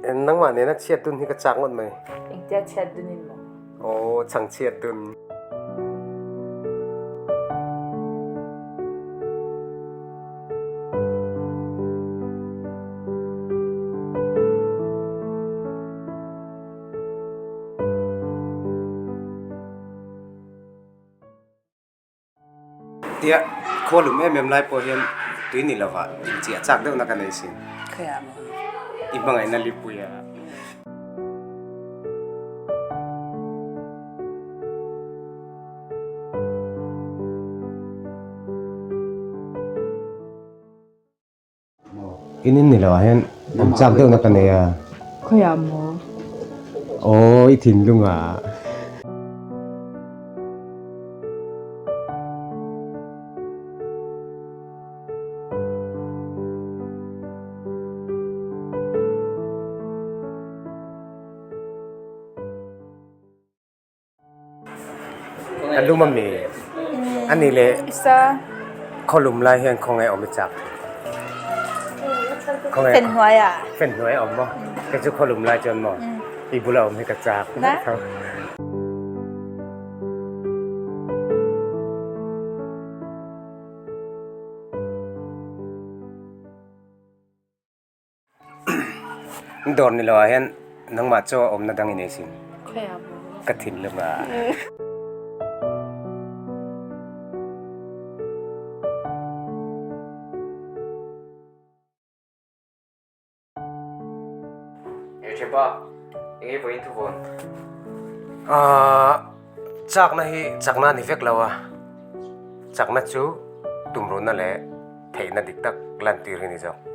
Nangmah nena chhiat dun hi ka chak ngawt mai. Engtia chhiat dun in maw? Aw, chhang chhiat dun. Tia khual lum em em lai pawh hian tui ni lova inchiah chak deuhna ka nei sin. Khawiah maw? I hmangaihna lipui a. In in ni lo ah hian awm chak deuhna ka nei a. Khawiah maw? Aw i thinlung ah. A lum a mi? A nih leh khaw lum lai hian khawngaih awm i chak? Fen hnuai ah. Fen hnuai a awm maw? Kei chu khaw lum lai chuan maw i bula awm hi ka chak. Dawr ni lo ah hian nangmah chaw a awmna dang i nei sin. Ka thinlung ah. Chakna hi chakna a ni vek lo a, chakna chu tumruhna leh theihna dik tak lantir hi a ni zawk.